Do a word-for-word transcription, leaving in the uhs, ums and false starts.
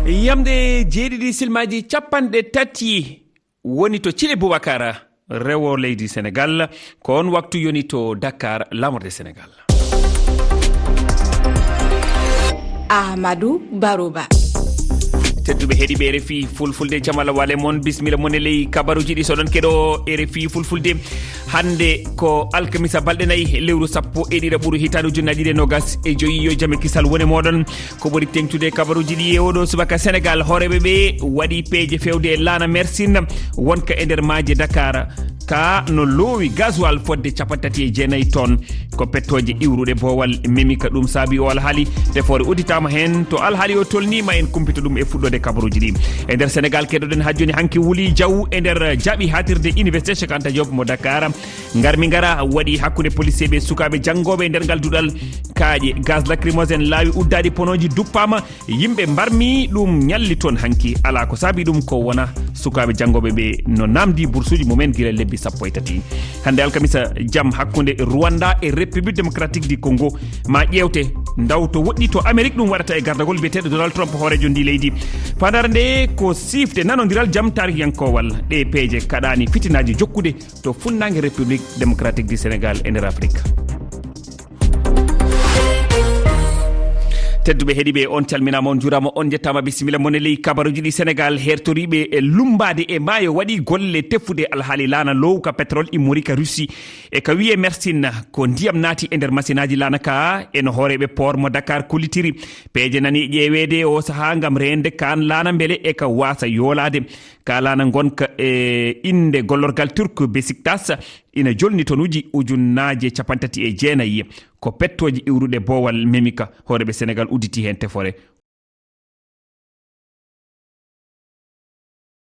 Yamde jeeɗiɗi silmaaji capanɗe tati woni to Thillé Boubacar, rewo leydi Senegal. Ko on waktu yoni to Dakar, lamorde Senegal. Amadou Barouba. Tedduɓe heɗiiɓe R F I Fulfulde, jam Allah wale mon, bismilla mon e ley kabaruji ɗi soɗon keɗo R F I Fulfulde. Hannde ko alkamisa, balɗe nayi, lewru sappo e ɗiɗaɓuru, hitaande ujunnaji ɗiɗi e nogas e joyi. Yo jam e kisal wone moɗon. Ko ɓuri teŋtude kabaruji ɗi e oɗo subaka: Senegal, hooreɓe ɓe waɗi peeje fewde e laana Mersin, wonka e nder maaje Dakar. Ka no loowi gasoil fodde capantati e jeenayi ton. Ko pettooje iwruɗe boowal memi ka, ɗum saabi o alhaali. Tefoore udditaama heen. To alhaali o tolni, ma en kumpito ɗum e fuɗɗoode kabaruji ɗi. E nder Senegal, keɗoɗen haa jooni hanki Wuli Jaw e nder jaaɓi haatirde Université Cheikh Anta Diop mo Dakar. Ngarmi ngara waɗi hakkunde policier ɓe sukaaɓe janngooɓe e nder ngal duɗal. Kaaƴe, gaz lacrymogène laawi uddaaɗi, ponooji duppaama, yimɓe mbarmi, ɗum ñalli toon hanki. Alaa ko saabi ɗum, ko wona sukaaɓe janngooɓe ɓe no naamndi bursuuji mumen gila lebbi sappo e tati. Hannde alkamisa, jam hakkunde Rwanda e République Démocratique du Congo ma ƴeewte, ndaw to woɗɗi to Amérique ɗum waɗata e gardagol biyeteeɗo Donald Trump, hooreejo ndi leydi. Fandare nde ko siifde nanondiral jam taarihiyankoowal. Ɗe peeje kaɗaani fitinaaji jokkude to funnaange République Démocratique du Sénégal e nder Afrique. Tedduɓe heɗiiɓe, on calminaama, on njuuraama, on njettaama. Bisimilla mon e ley kabaruji ɗi. Senegal, hertoriiɓe e lummbaade e maayo, waɗi golle tefude alhaali laana lowka pétrole immori ka Russie e ka wiye Mersin. Ko ndiyam naati e nder masinaaji laana ka, e no hooreeɓe port mo Dakar kollitiri. Peeje nani e ƴeeweede o sahaa ngam reende kaan laana mbele e ka waasa yoolaade. Ka laana ngonka e innde gollorgal Turk Besiktas, ina jolni tonuji ujunnaaje capantati e jeenayi. Ko pettooje iwruɗe boowal memi ka. Hooreeɓe Senegal udditi heen tefoore.